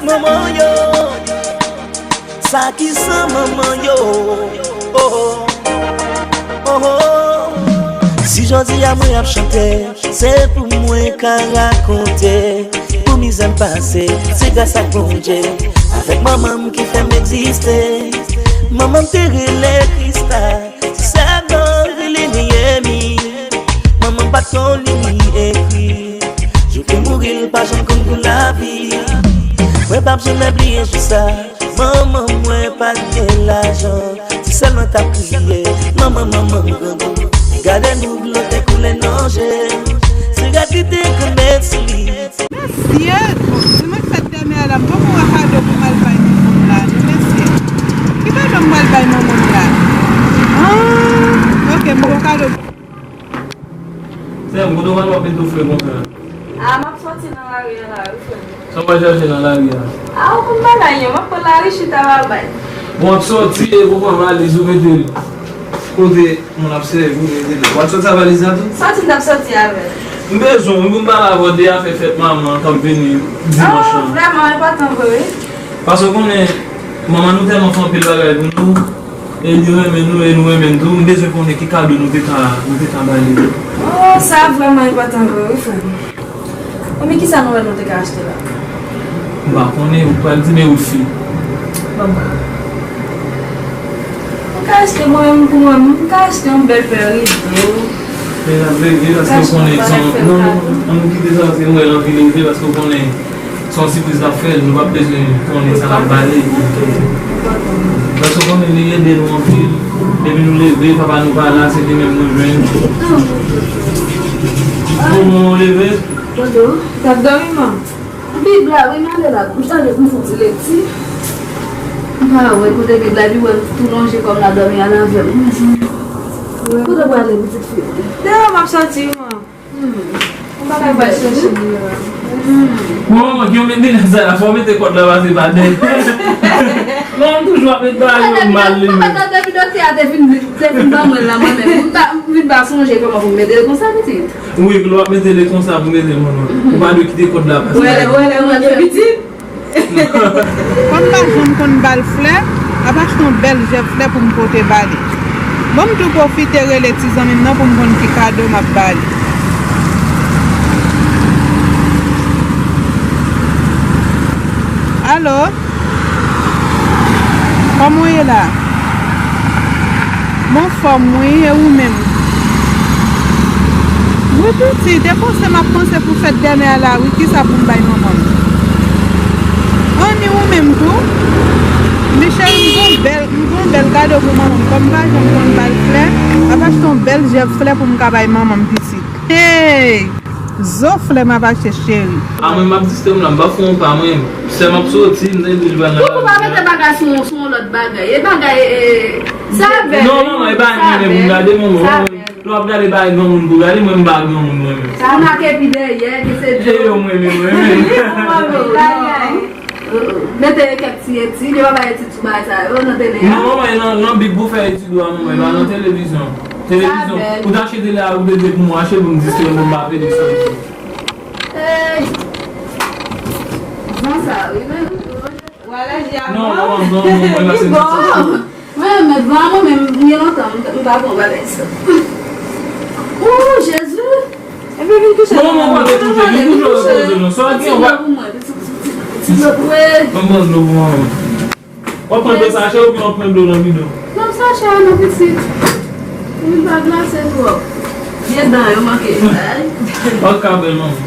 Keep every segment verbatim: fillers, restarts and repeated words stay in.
Manman yo, sa ki san manman yo. Oh, oh, oh, oh. Si jodi a mwen ap chante, se pou mwen ka rakonte. Pou mizè m pase, se gras ak Bondye. Avèk manman m ki fè m egziste. Manman m te rele Krista, ti sè m nan rele Neyemi. Manman m pa t konn li ni ekri. Jou te mouri, l pa janm konn pou lavi. Mwen p ap janm bliye jou sa. Manman mwen pa t gen lajan. Ti sè l mwen t ap kriye. Manman, manman m grangou. Gade nou dlo te koule nan je m. Sigarèt li te konn met sou li. Mesye, bon, se mwen k fèt dèmen a la, m poko wè kado pou m al bay manman m la, non, mesye. Ki kado m pral bay manman m la? Ah, ok, m gon kado. Sè m, kote w pral w ap mete w fre konsa? Ah, m ap sòti nan lari a la, wi, frè m. Sa w pral chache nan lari a? Ah, ou konn bagay yo, m ap pran lari chita babay. Bon, w ap sòti, e pou pran valiz ou mete l kote moun ap sèvi w mete l. W ap sòti ak valiz la tou? Sòti, m t ap sòti avè l. M bezwen w, wi, pou m pale avè w de afè fèt manman an k ap vini dimanch lan. Oh, vrèman enpòtan vre, wi. Paske w konnen, manman nou tèlman fè anpil bagay pou nou, e li renmen nou, e nou renmen l tou. M bezwen konnen ki kado nou te ka, nou te ka ba li. Oh, sa vrèman enpòtan vre, wi, frè m. Ebyen, kisa nou wè nou te ka achte la? M pa konnen, ou pral di, men ou fi. Bon, bon. Mwen ka achte mwen menm pou mwen, mwen ka achte yon bèl pè rido. Men n ap leve paske w konnen se yon, non, non, an nou kite sa paske m wè l anvi leve paske w konnen se yon sipriz n ap fè l, nou p ap bezwen konnen sa n ap ba li. Paske w konnen li ede nou anpil, depi nou leve, papa nou pa la, se li menm nou jwenn. Bon, bon, w leve? Bonjou. T ap dòmi, man? Bib la, wi, m ale la. M t ale pou m fè yon ti lekti. M pa wè kote Bib la, epi wè m tou lonje kò m la dòmi al avè m. Kote w prale, pitit fi? Deyò, m ap sòti, man. Hmm. M pa ka pral chèche deyò. Hmm. Bon, manman, ki yon met mennaj sa la, fò w mete kòd la pase pa dèyè. Non, m toujou ap met bagay yo mal li menm. Depi dòkitè a te fin, te fin ban mwen l la, mwen menm, m pa, m vin pa sonje kòman pou m mete l konsa, pitit. Wi, lè w ap mete l konsa pou mete l, manman. Ou pa dwe kite kòd la pase. Wè, wè, wè, wè, pitit. Kòm m pa janm konn ba l flè, m ap achte yon bèl jèb flè pou m pote ba li. Bon, m tou pwofite rele ti zanmi m nan pou m konn ki kado m ap ba li. Alo? Kòman w ye la? M anfòm, wi, e ou menm? Wi, pitit, e panse m ap panse pou fèt dèmen a la, wi, kisa pou m bay manman m? Anni ou menm tou? Men cheri, m gon bèl, m gon bèl kado pou manman m. Kòm m pa janm konn ba l flè, m ap achte yon bèl jèb flè pou m ka bay manman m, pitit. Hey! Zo flè m ap achte, cheri. A mwen, m ap distè m la, m pa fè yon pa mwen. Sè m ap soti, m te di l pral nan. Koukou, pa mete bagay sou, sou yon lòt bagay. E bagay, e, sa vè. Non, manman, e bagay mwen menm pou m gade, manman. Lè w ap gade bagay granmoun pou gade, mwen m pa granmoun mwen menm. Sa make pi dèyè, ke se. E yo mwen menm, mwen menm. Mete kèk ti etid, yo pa bay etid sou bagay sa yo nan tele a. Non, manman, e nan, nan Bib pou fè etid ou a, manman, e pa nan televizyon. Televizyon. Ou t achte tele a, ou te di pou mwen achte pou m distrè m, pou m pa pede sòti. Hey! Van sa, wi, men. Wala, di a. Non, manman, non, non, mwen pa se bon. Mwen, men van, mwen, men, gen lontan, m, m pa bon bagay sa. Oh, Jezi! Epi vin kouche. Non, manman, pa vin kouche, vin kouche, repoze nou. Sa gen, w ap. Ti dlo pou mwen, ti, ti, ti, ti dlo pou mwen. Ban m dlo pou manman. W ap pran dlo sachè oubyen w ap pran dlo nan bidon? Non, sachè a non, pitit. Li pa glase twòp. Byen dan yo manke. Ay. W ap ka bèl manman.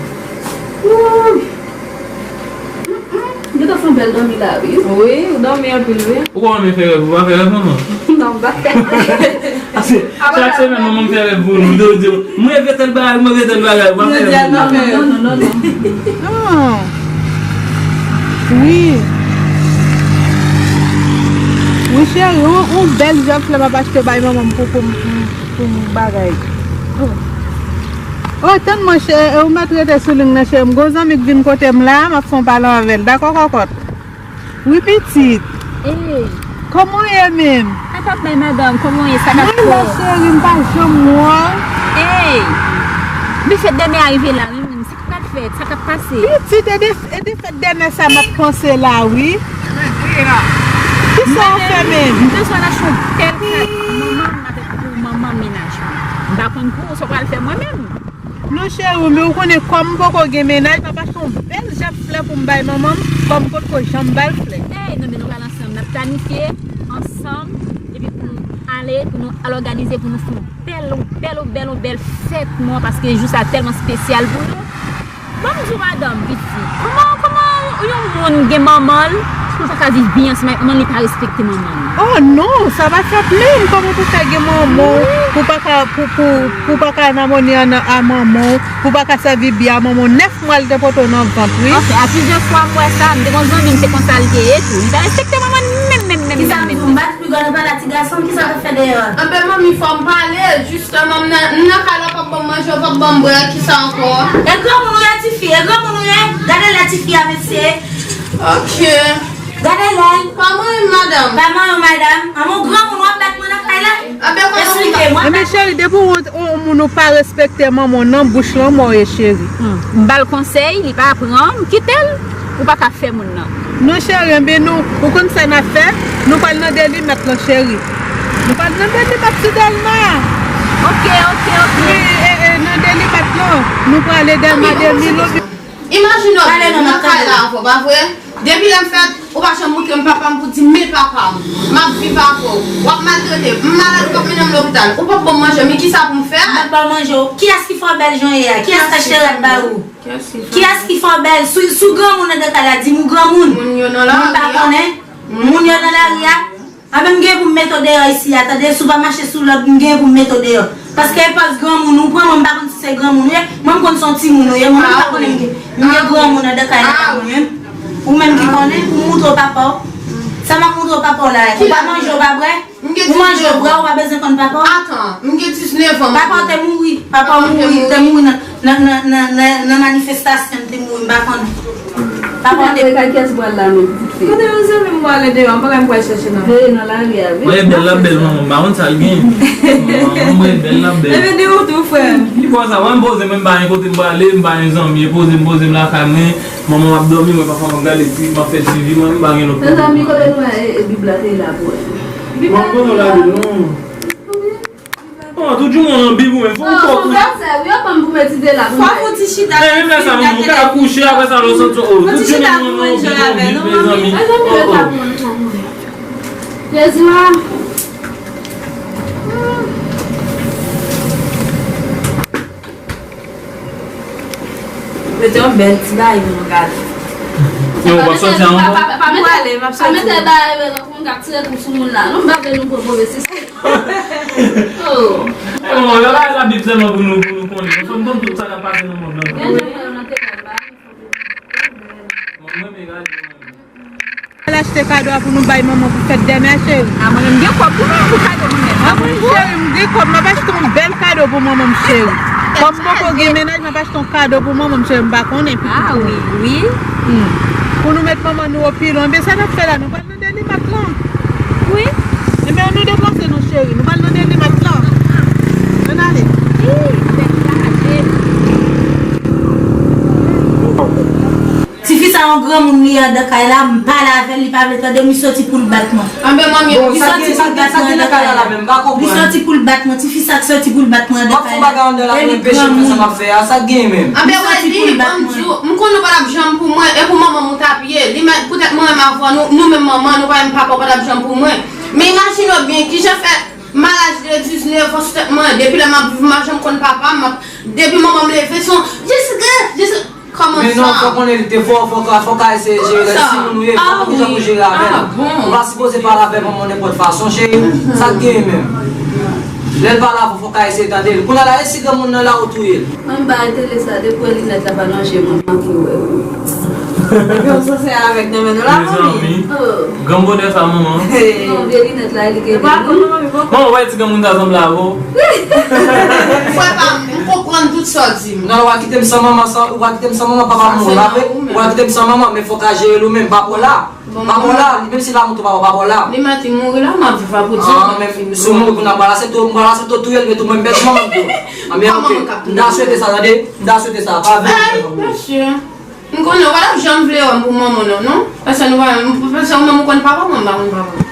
Wouy. Mm, mm. Gentan fè yon bèl dòmi la, wi. Wi, ou dòmi anpil, wi. Ou konn renmen fè rèv, ou pa fè rèv, manman? Non, m pa fè. Ase, chak semèn, manman m fè rèv pou nou. Yo di, mwen fè tèl bagay, mwen fè tèl bagay, ou pa fè rèv pou nou. Non, non, non, non, non. Non. Wi. Wi, cheri, yon, yon bèl jèb flè m ap achte bay manman m pou, pou, pou, pou bagay. Oh. Oh, tann mwen, chè, e ou mèt rete sou liy nan, chè. M gon zanmi k vin kote m la, m ap fè yon pale avè l. Dakò, kòkòt? Wi, pitit. Ey. Kòman w ye menm? Sa k ap bay, madanm? Kòman w ye? Sa k ap fè? Mwen la, cheri, m pa janm wè w. Ey. Men fèt dèmen a rive la, wi, menm. Sa k ap Fèt, sa k ap pase? Pitit, e de, e de fèt dènè sa m ap panse la, wi. Kisa w fè menm? M bezwen achte yon bèl kado pou manman m avèk pou manman mennaj mwen. M pa konn pou ou, sa w pral fè mwen menm. Non, cheri, men ou konnen kòm m poko gen mennaj, m ap achte yon bèl jan flè pou m bay manman m, kòm m potko janm ba l flè. Ey, non, men nou pral ansanm, n ap planifye ansanm, epi pou nou ale, pou nou al òganize, pou nou fè yon bèl, yon bèl, yon bèl, yon bèl fèt, non, paske jou sa tèlman espesyal pou nou. Ban m di w, madanm, pitit, kòman, kòman yon moun gen manman l, pou l pa ka viv byen ansanm avèk manman l, li pa respekte manman l? Oh non, sa pa fèt menm. Kòman pou fè gen manman w, pou pa ka, pou, pou, pou pa ka nan moni a, a manman w, pou pa ka sèvi byen a manman w? Nèf mwa l te pote w nan vant, wi. Anfen, a plizyè fwa m wè sa, m te gon zanmi m, se konsa l te ye tou. Li pa respekte manman l menm, menm, menm, menm, menm. Kisa m di w, m bat pi gòl anba la ti gason, kisa w t ap fè deyò a? Anben, manmi, fò m pale, jisteman, m nan, m nan kay la, w p ap ban m manje, w p ap ban m bwè, kisa ankò? E granmoun ou ye, tifi, e granmoun ou ye? Gade lè tifi a, mesye. Ok. Gade lè l. Pa manyen m, madanm. Pa manyen w, madanm. An, mon granmoun, w ap bat mwen nan kay la? Anben, kòman Esplike mwen. Enben, cheri, depi w, w, w moun ou pa respekte manman w nan bouch lan, mò w ye, cheri. Hmm. M ba l konsèy, li pa pran, m kite l. Ou pa ka fè moun nan. Non, cheri, enben nou, ou konn sa n ap fè? Nou pral nan Delimat lan, cheri. Nou pral nan Delimat ti Dèlma. Ok, ok, ok. Wi, e, e, nan Delimat lan, nou prale Dèlma de Milo. Imajine w, pale non, m ap tande w. Nan kay la avè w, pa vre? Depi lè m fèt, ou pa janm montre m papa m pou di m, men papa m, m ap viv avè w. W ap maltrete m. M malad, ou p ap mennen m lopital. Ou p ap ban m manje, men kisa pou m fè? M ap ba w manje w. Kiyès ki fè w bèl jan w ye a? Kiyès k achte rad ba ou? Kiyès ki fè w bèl? Si w, si w granmoun anndan kay la, di m ou granmoun. Moun yo nan lari a. Moun pa konnen. Moun yo nan lari a. Anben, m gen pou m mete w deyò isi a, tande? Si w pa mache sou lòd, m gen pou m mete w deyò. Paske e pòz granmoun ou pran, mwen m pa konn si se granmoun ou ye. Mwen m konn se yon timoun ou ye. Mwen menm m pa konnen m gen, m gen granmoun anndan kay la pa mwen menm. Ou menm ki konnen, pou m moutre w papa w. Sa m ap moutre w papa w la, ou pa manje, ou pa bwè. Ou manje, ou bwè, ou pa bezwen konn papa w. Atan, m gen diznèf an. Papa w te mouri. Papa w mouri, te mouri nan, nan, nan, nan, nan, nan manifestasyon, te mouri, m pa konnen. Papa w te. Kay kiyès pral la menm, pitit fi? Kote yon zanmi m prale deyò, m pa ka m pral chèche nan. Veye nan lari a, wi. Wè, bèl la bèl, manman, m pa konn sa l gen. Manman, wè, bèl la bèl. Enben, di ou tou, frè m. Ki bò sa, wè, m poze, men m pa gen kote m prale, m pa gen zanmi, e poze m poze m lakay mwen. Manman m ap dòmi, mwen papa m ap gade, epi m ap fè ti vi mwen, m pa gen lòt kote. Mezanmi, kote nou wè, e, e, Bib la te la pou wè? Bib la te la. Mwen konnen w la Bib, non. Oh, tout jounen w nan Bib ou menm, fò w fò kouche. Vèsè, wi, yo ban m pou m etidye la pou m. Fò w ti chita. E, menm lè sa, manman, ou ka kouche, apre sa, lè w santi w, oh, tout jounen w nan Bib, ou Bib, mezanmi. Mezanmi, yo ta konn. Jezi, wa. Mete yon bèl ti bagay pou nou gade. Yo, w ap sòti ankò? Pa, pa, pa mete, pa mete bagay, men, konn k ap tire kou sou moun la. Non, m pa vle nou pran move sistèm. Oh. E, bon, yo pa sa Bib sèlman pou nou, pou nou konnen. Fò n konn tout sa k ap pase nan mond lan. Gen jan yo nan teyat la. Mwen, mwen, men gade, mwen. Al achte kado a pou nou bay manman pou fèt dèmen, cheri. A, mwen menm, m gen kòb pou mwen, pou kado mwen menm. A wi, cheri, m gen kòb, m ap achte yon bèl kado pou manman m, cheri. Kòm m poko gen mennaj, m ap achte yon kado pou manman m, cheri, m pa konnen pitit. A wi, wi. Hmm. Pou nou met manman nou o pilon. Enben, sa n ap fè la, nou pral nan Delimat lan. Wi. Enben, nou deplase nou, cheri, nou pral nan Delimat lan. Ann ale. Ih, tèt chaje. Tifi sa yon granmoun li anndan kay la, m pale avè l, li pa vle tande, m, li soti pou l bat mwen. Anben manmi, bon, li soti pou l bat mwen anndan kay la. Li soti pou l bat mwen, tifi sa k soti pou l bat mwen anndan kay la. W ap fè bagay anndan la pou enpeche m fè sa m ap fè a, sa k genyen menm? Anben Wendy, ban m di w, m konnen w pa t ap janm pou mwen, e pou manman m ou t ap ye. Li mèt poutèt mwen menm avè w, nou, nou menm manman, nou pa menm papa, w pa t ap janm pou mwen. Men imajine w byen, kijan fè m a laj de diznèf an sou tèt mwen, depi lè m ap viv, m pa janm konn papa m, m ap, depi manman m leve, se yon, Jessica, Jessica. Kòman sa? Men non, fò konnen li te fò, fò ka, fò ka eseye jere l. Si moun ou ye, fò konnen kijan pou jere avè l. Ou pa sipoze pale avè manman w nenpòt fason, cheri. Sa k genyen menm? Lè l pale avè w, fò ka eseye tande l. Kounye a la, e si granmoun nan la ou touye l? Mwen m ba l tele sa, depi w wè linèt la pa nan je mwen, m manke wè. Yo, sa se avèk nan men nou la, manmi. Mezanmi. Oh. Grann bonè sa, manman. Non, vye linèt la, li gen. Manman, wè ti granmoun sa sanble avè w. Frè pa m, m konprann tout sa w di m. Non, w a kite m san manman, san, w a kite m san manman, papa m mouri, pa vre? W a kite m san manman, men fòk a jere l ou menm, pa pran la. Bon, pa bò la, menm si l pa moute, pa bò, pa bò la. Li mèt mouri la, m ap viv apre di. Ah, men si w mouri kounye a, m pral asepte, m pral asepte touye l, men tou mwen m pèdi manman m tou. Ah, men ok, m ta swete sa, tande, m ta swete sa, pa vle. Ay, mesye. M konnen ou pa t ap janm vle wè m pou manman non, non? Paske nou pa, paske ou menm ou konn papa, mwen m pa konn papa.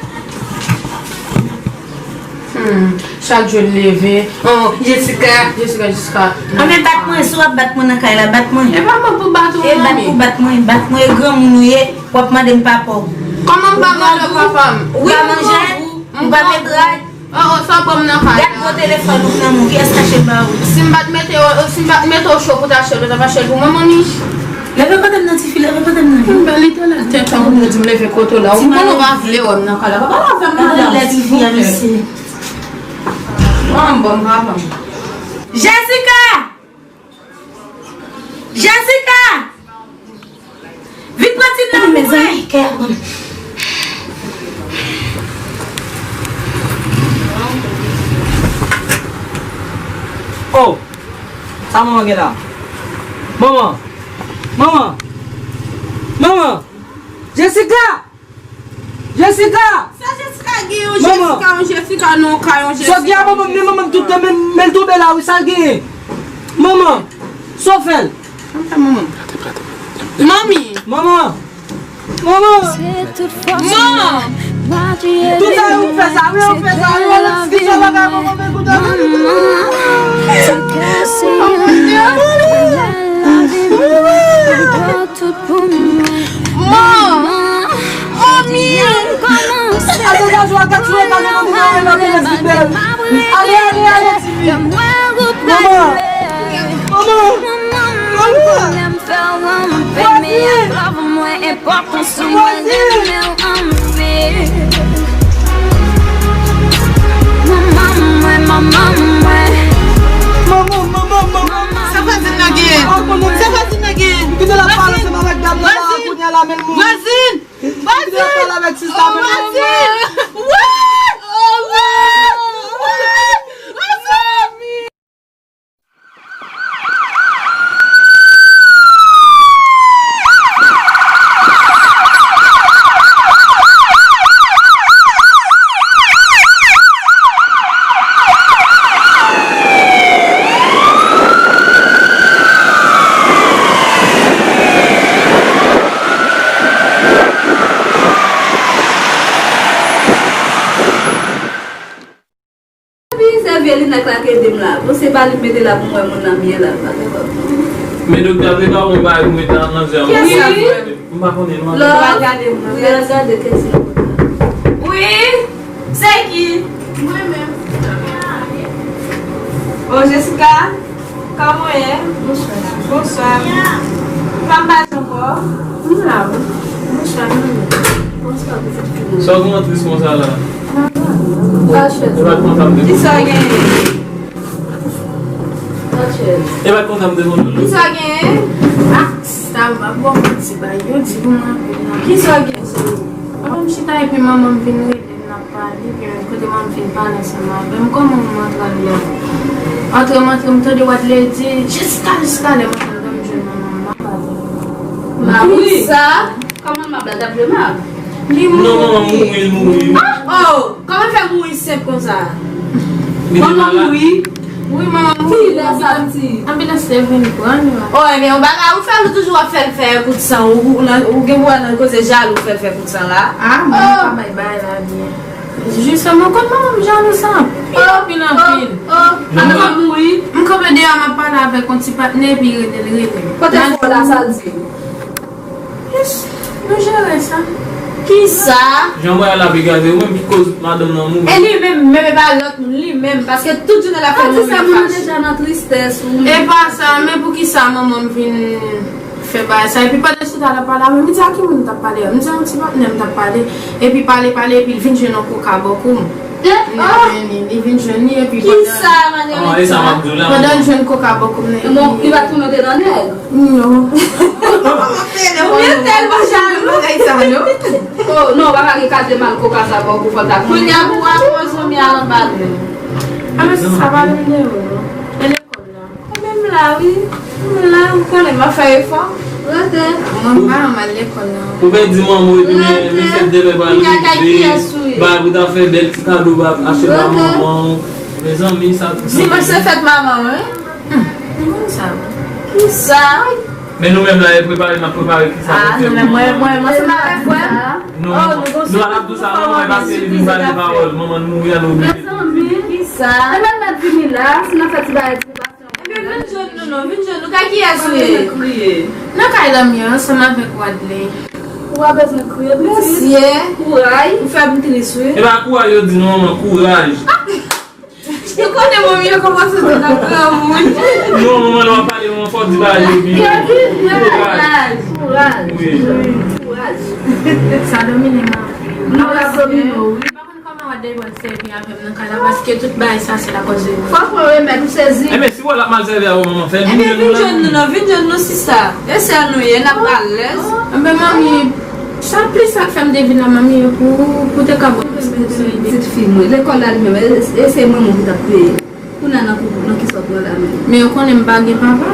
Hmm, chak jou l leve. Oh, Jessica, Jessica, Jessica. Anben bat mwen, si w ap bat mwen nan kay la, bat mwen. E pa mwen pou bat ou, e bat pou bat mwen, bat mwen, e granmoun ou ye, w ap mande m papa w. Kòman m pa mande w papa m? Ou pa manje? Ou pa met rad? Oh, oh, sa w ban m nan kay la. Gad gwo telefòn ou nan men w, kiyès k achte l ba ou? Si m pa t mete w, si m pa t mete w cho pou w t achte l, ou t ap achte l pou mwen, manmi? Leve kote m nan, tifi, leve kote m nan. M ba li talè tèt la, ou di m leve kote w la. Ou konn ou pa vle wè m nan kay la. Pa pale avè m, madanm, silvouplè. Bon, bon, bon, bon. Jessica! Jessica! Vin pran ti nan pou mwen. Oh! Sa manman gen la? Manman! Manman! Manman! Jessica! Jessica! Sa Jessica gen yon Jessica, yon Jessica nan yon kay, yon Jessica. Sa w gen a manman m, men manman m tout tan, men, men l tonbe la wi, sa l genyen? Manman, sa w fè l? Sa m fè manman m? Manmi! Manman! Manman! Manman! Tout sa yo ou fè sa, wi, ou fè sa, wi, Alex, ki sa bagay manman, men koute, men koute. Oh, mon Dieu! Manman! Manmi! Ate gazou a gad sou eta de manmi nan, nan telè fidèl. Ale, ale, ale, tifi. Manman! Manman! Manman! Voisin! Voisin! Manman, manman, manman. Sa vwazin nan gen? Sa vwazin nan gen? Kite l ap pale ansanm avèk dam nan la, kounye a la, men l mouri. Vwazin! Vwazin! Kite l ap pale avèk sista, men l mouri. Vwazin! Wi! Wi! Wi! Vwazin! Epi se vye linèt la k ede m la. Bon, se pa li k mete la pou mwen, moun nan byen la, pa gen lòt. Men doktè a te ba mwen bagay pou mete nan zè a. Kiyès sa, frè? M pa konnen non. Lò, gade mwen, gade, gade kèk ti. Wi, se ki? Mwen menm. Oh, Jessica. Kòman w ye? Bonswa. Bonswa. Ou pa m pale ankò? M la wi. Bonswa, manmi. Bonswa, pitit fi mwen. Sa w gen tris konsa la? Rachel. E pa t konsa m te konn. Kisa w genyen? Rachel. E pa t konsa m te konn. Kisa w genyen? Ah, sa m ap ba w manti bay. Yo di pou mwen anpil nan. Kisa w genyen? Papa m chita epi manman m vin rele. N ap pale, epi menm kote manman m fin pale ansanm avè m, kòman manman antre anndan? Antre m, antre m, tande w ap lè di, Jessica, Jessica, lè m antre anndan, m jwenn manman m ap pale. Mab, wi. Sa? Kòman mab la t ap jwe mab? Li mouri. Non, manman m mouri, l mouri. Ah! Oh! Kòman fè mouri senp konsa? Manman m mouri? Wi, manman m mouri. Kilè sa, pitit? Anbilans te vin pran li la. Oh, ebyen, yon bagay ou fè, ou toujou ap fè l fè kout san. Ou, ou, ou gen pou wè nan koze jalou fè l fè kout san la. Ah, mwen pa bay bagay la byen. Jisteman, konn manman m jalou sa anpil, anpil, anpil. Oh, oh, oh. Manman m mouri. M kanpe deyò, m ap pale avèk yon ti patnè, epi rele l, rele l. Kote fò la, sa l di? Yes, nou jere sa. Kisa? Jan bagay la ap egaze, ou menm ki koz madanm nan mouri. E li menm, menm e pa lòt moun, li menm, paske tout jounen l ap fè moun nan fache. Deja nan tristès, ou menm. E pa sa, men poukisa manman m vin fè bagay sa? Epi pandan chita l ap pale avè m, m di a ki moun m t ap pale a? M di a yon ti patnè m t ap pale. Epi pale, pale, epi l vin jwenn yon koka bòkò m. Li vin jwenn li, epi pandan, pandan l jwenn koka bòkò m nan, li pa t konnen w te nan nèg? Non. Ou tèlman jalou bagay sa yo. Oh, non, papa gen kaz de mal koka sa bòkò fò ta konnen. Kounye a pou w ap pran zanmi al anba dlo. A, men sa pa vin de ou, non. E lekòl la? Mwen menm la, wi. Mwen la, ou konnen m ap fè efò. Rete. Mwen pa mal lekòl, non. Ou pèdi manman w epi men, men fèt demen pral rive. Bagay pou ta fè bèl ti kado, ba, achte ba manman w. Mezanmi, sa. Dimanch se fèt manman w, wi. Hmm, m konn sa. Kisa? Men nou menm la, e prepare, n ap prepare kisa. Ah, nou menm, mwen, mwen, mwen, se pa avèk frè m. Nou, nou, nou al ap di sa, manman, e paske li vin pale pawòl. Manman n mouri, a nou oblije. Mezanmi, kisa? E mèt mèt vini la, si n ap fè ti bagay, ti Ebyen, vin jwenn nou non, vin jwenn nou. Kay kiyès ou ye? Kriye. Nan kay Lanmi an, ansanm avèk Wadley. Ou pa bezwen kriye, pitit. Mesye. Kouray. Ou fè m tris, wi. E pa kouray yo di non, manman, kouraj. Yo konnen manmi yo kòmanse di nan granmoun. Non, manman, lè w ap pale, manman, fò w di bagay yo byen. Yo di, kouraj. Kouraj. Wi. Kouraj. Sa domine nan. Non, la domine, wi. Kòman Wadley pral sèvi avè m nan kay la, paske tout bagay sa se lakòz de ou. Fòk mwen remèt ou sezi. Enben, si w wè l ap mal sèvi avè w, manman, fè l vin jwenn nou la. Enben, vin jwenn nou non, vin jwenn nou sista. E sè nou ye, n ap alèz. Enben, manmi, sa plis sa k fè m te vin la, manmi, pou, pou te ka bon responsablite. Pitit fi mwen, lekòl la li menm, e, e se manman ki t ap peye. Kounye a nan kou, nan kisa w pran la menm? Men yo konnen m pa gen papa.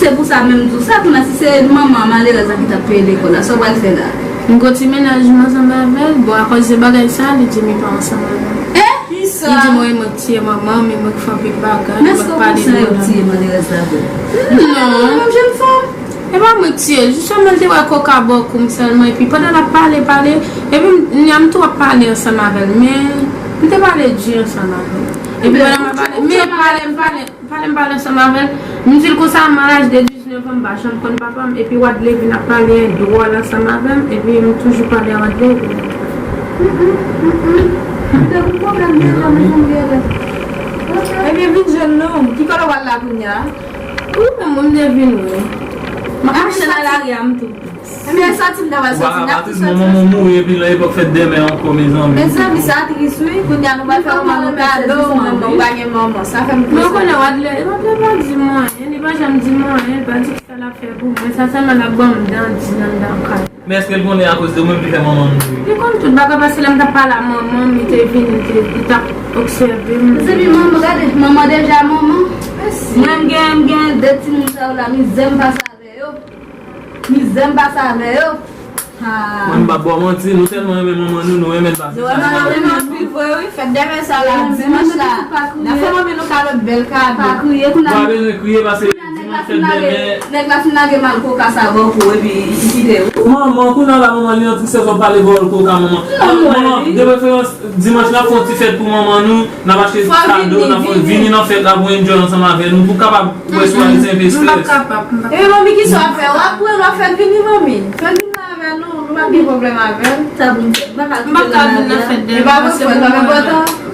Se pou sa menm m di w sa, kounye a si se manman malerèz la ki t ap peye lekòl la, sa w pral fè la? M gon ti mennaj m ansanm avè l, bon, akoz de bagay sa, li di m li pa ansanm avè m. Hein? Kisa? Li di mwen, e mwen k tiye manman m, e mwen k fè anpil bagay, mwen k pale de manman m. Men èske w konn sa yo tiye malerèz la vre? Non. Menm jèn fanm. E pa mwen k tiye l, jistèman l te wè koka bò kou m sèlman, epi pandan l ap pale, pale, epi m, m tou ap pale ansanm avè l, men m te pale di ansanm avè l. Epi pandan m ap pale, men pale, m pale, pale, m pale ansanm avè l, m di l konsa, mwen laj de diznèf an, m pa janm konn papa m, epi Wadley vin ap pale dwòl ansanm avè m, epi m toujou pale a Wadley. Ebyen, vin jwenn nou. Ki kote w pral la kounye a? Ou menm, mwen m te vin, wi. M ap mache nan lari a, m tou. Ebyen, sòti m ta pral sòti, n ap tou sòti. Manman mouri epi nan epòk fèt dèmen ankò, mezanmi. Mezanmi, sa tris, wi. Kounye a, nou pral fè manman nou kado, manman, ou pa gen manman. Sa fè m tris. Men ou konnen Wadley, Wadley pa di m anyen, li pa janm di m anyen, li pa di kisa l ap fè pou mwen. Sa sèlman l ap ban m dan di anndan kay. Men èske l konnen akoz de ou menm ki fè manman m mouri? Li konn tout bagay, paske lè m t ap pale a manman m, li te vini, li te, li t ap obsève m. Mezanmi, manman, gade, manman deja manman. Mwen, m gen, m gen de timoun sa yo la, mizè m pase avè yo. Mizè m pase avè yo. Ha. Mwen, m p ap ba w manti, nou tèlman renmen manman nou, nou renmen l pase. Nou renmen manman nou anpil vre, wi. Fèt dèmen sa la, dimanch la. N ap fè manmi nou kado, bèl kado. Pa kriye, kounye a. Ou pa bezwen kriye, paske Nèg la fin lage, nèg la fin lage mal koka sa bò kou epi li kite ou. Manman, kounye a la, manman, li nan tristès, w ap pale vòl koka, manman. Manman, de preferans, dimanch la, fè yon ti fèt pou manman nou, n ap achte kado, n ap fè, vini nan fèt la pou enjoy ansanm avè nou, pou kapab wè si w al se enpe strès. M p ap kapab, m p ap kapab. Ebyen, manmi, kisa w ap fè? W ap pran l, w ap fè l vini, manmi. Fè l vin la avè nou, nou p ap gen pwoblèm avè l. Sa pou m fè? M pa ka kite l nan lari a. M pa ka vin nan fèt dèmen, paske pou mwen,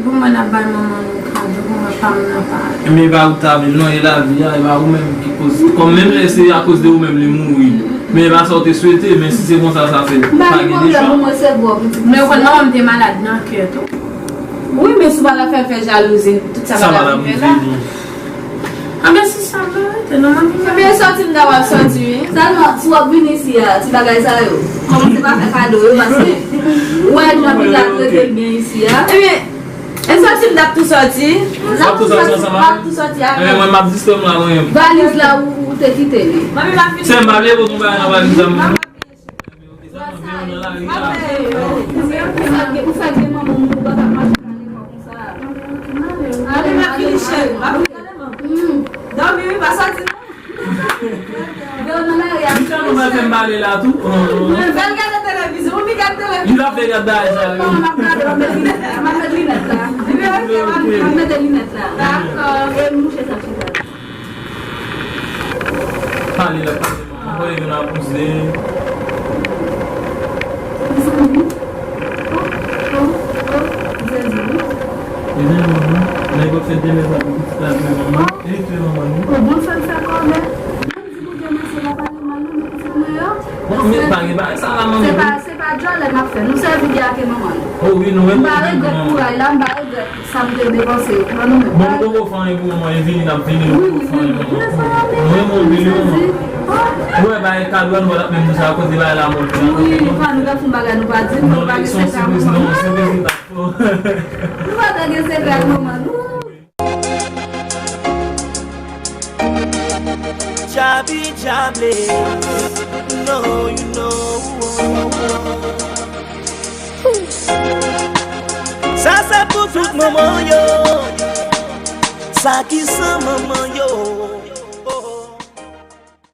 pou mwen, n ap bay manman nou kado, pou mwen, pa m nan pa. Men e pa ou k ta vle l non, e lavi a, e pa ou menm ki koz. Kòm menm lè se akoz de ou menm li mouri. Men e pa sa w te swete, men si se konsa sa fèt, pa gen de chwa. M pa gen pwoblèm, pou mwen se bon, pitit. Men ou konn manman m te malad nan kè tou. Wi, men si w pa ta fè l fè jalouzi, tout sa pa t ap rive la. Anben, si sa vle rete, non, manmi. Ebyen, sòti m ta pral sòti, wi. Sèlman, si w ap vin isi a, ti bagay sa yo, kòmanse pa fè kado yo, paske ou wè jan Pilat trete l byen isi a. Ebyen, e sòti m t ap tou sòti. N ap tou sòti ansanm avè l? N ap tou sòti avè l. Ebyen, mwen, m ap distè m la, mwen menm. Valiz la, ou, ou te kite li. Manmi, m ap vini. Sè m, pa bliye pou m bagay nan valiz la, m. Ou fè gen manman moun ou pa ka mache nan lekòl konsa. Ale, m ap vini, cheri. M ap vini. Dòmi, wi, pa sòti, non. Yo, nan lari a. Li fè nou mwen fè m pale la tou. Fè l gade televizyon, wi, gade televizyon. Li la fè gade bagay sa, wi. Bon, m ap gade, m ap met linèt la, m ap met linèt la. Ebyen, ok, m ap mete linèt la. Dakò. E mouche sa chita. Pale la, pale. Anvoye youn a bouze. Mezanmi, manman. Nèg yo fè demen sa pou pitit la, men manman. E fè manman nou. Ou bon sèl sa kòmè. Mwen di Bondye mèsi, l ap pale mal, non, men pitit mwen yo. Bon, men pa gen bagay sa la, manman. Se pa, se pa djòlè n ap fè. Nou sèvi Bondye ak manman nou. O wi, nou renmen manman. M pa regrèt kouray la, m pa regrèt. Sa m te depanse yo pran nou menm. Bon, nou poko fè anyen pou manman, e vini n ap vini, nou poko fè anyen pou manman. Nou renmen w anpil, wi, manman. Ou wè, bay kado a, nou pa t ap menm di sa, akoz de bagay la mò. Wi, pa nou ta fè yon bagay, nou pa di, nou pa gen sekrè ak manman. Non, se yon sipriz, non, sipriz li pa fò. Nou pa ta gen sekrè ak manman, non. Pi dyable. No, you know. Sa se pou tout manman yo. Sa ki san manman